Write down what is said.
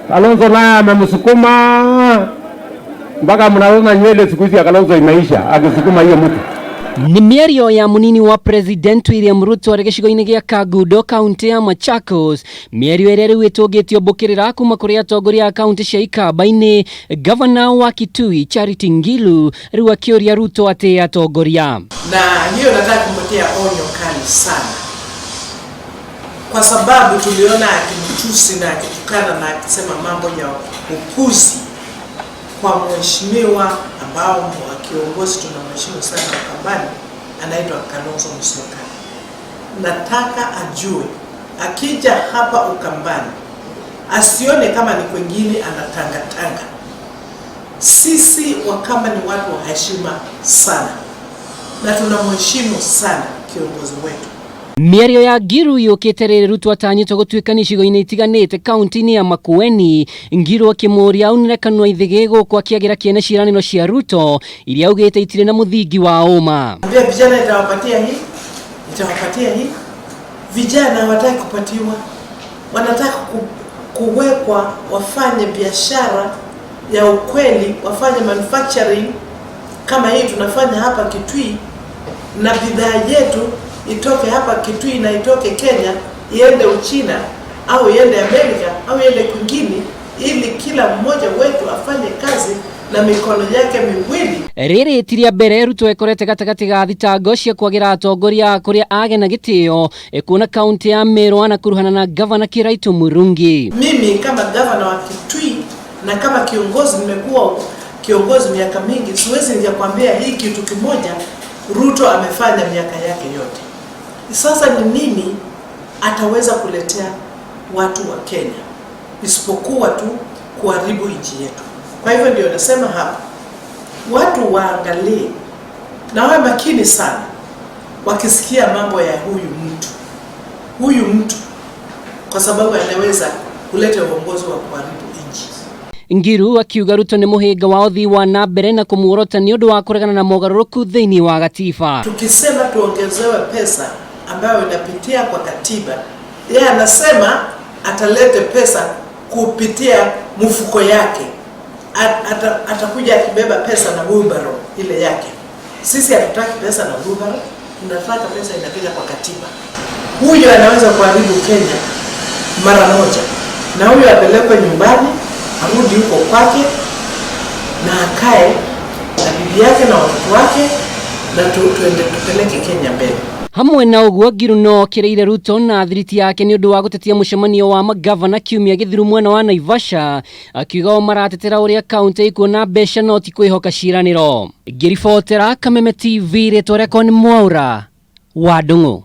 Kalonzo naye amemsukuma mpaka mnaona nywele siku hizi ya Kalonzo imeisha, akisukuma hiyo mtu. Nĩ mĩario ya mũnini wa President William Ruto arĩ gĩcigo-inĩ gĩa Kangundo, kaunti ya Machakos, mĩario ĩrĩa rĩu ĩtũngĩtio mbũkĩrĩra kuma kũrĩ atongoria a kaunti cia Ikamba-inĩ. Gavana wa Kitui Charity Ngilu rĩu akĩũria Ruto atĩ atongoria. Na hiyo nataka kumpatia onyo kali sana, kwa sababu tuliona akimtusi na akitukana na akisema mambo ya upuzi kwa mheshimiwa ambao wa kiongozi tunamheshimu sana Ukambani, anaitwa Kalonzo Musyoka. Nataka ajue akija hapa Ukambani asione kama ni kwengine anatangatanga. Sisi Wakamba ni watu wa heshima sana na tunamheshimu sana kiongozi wetu. Mĩario ya Ngilu yũkĩte rĩrĩ Ruto atanyĩtwo gũtuĩkania icigo-inĩ itiganĩte kaunti-inĩ ya Makueni. Ngilu akĩmũũria aunĩre kanua ithĩgĩ gũkũ akĩagĩra kĩene ciĩranĩro cia Ruto iria augĩte itirĩ na mũthingi wa ũma. Ambia vijana itawapatia hii, itawapatia hii. Vijana hawataki kupatiwa, wanataka kuwekwa wafanye biashara ya ukweli, wafanye manufacturing kama hii tunafanya hapa Kitui, na bidhaa yetu itoke hapa Kitui na itoke Kenya iende Uchina au iende Amerika au iende kwingine, ili kila mmoja wetu afanye kazi na mikono yake miwili. Rĩrĩ ti rĩa mbere Ruto ekorete gatagatĩ ga thitango cia kwagĩra atongoria kũrĩa age na gĩtĩo, kuona kaunti ya Meru anakuruhana na gavana Kiraitu Murungi. Mimi kama gavana wa Kitui na kama kiongozi, nimekuwa kiongozi miaka mingi, siwezi nikakwambia hii kitu kimoja Ruto amefanya miaka yake yote. Sasa ni nini ataweza kuletea watu wa Kenya isipokuwa tu kuharibu nchi yetu? Kwa hivyo ndio nasema hapa watu waangalie na wawe makini sana wakisikia mambo ya huyu mtu, huyu mtu, kwa sababu anaweza kuleta uongozi wa kuharibu nchi. Ngilu akiuga Ruto nĩ mũhĩnga wa ũthii wa na mbere na kũmuorota nĩ ũndũ wa kũregana na mogarũrũku thĩinĩ wa gatiba. Tukisema tuongezewe pesa ambayo inapitia kwa katiba, yeye anasema atalete pesa kupitia mfuko yake. Atakuja akibeba pesa na wheelbarrow ile yake. Sisi hatutaki pesa na wheelbarrow, tunataka pesa inapiga kwa katiba. Huyo anaweza kuharibu Kenya mara moja, na huyo apelekwe nyumbani, arudi huko kwake na akae na bibi yake na watoto wake, na tuende tupeleke Kenya mbele. Hamwe na ũguo, Ngilu no okĩrĩire Ruto na thiriti yake nĩ ũndũ wa gũtetia mũcemanio wa magavana kiumia gĩthiru mwena wa Naivasha, akiuga o maratetera ũrĩa kaunti ikuona mbeca no ti kwĩhoka ciĩranĩro. Ngĩribotera Kameme TV, rĩtwa rĩakwa nĩ Mwaura wa Ndung'u.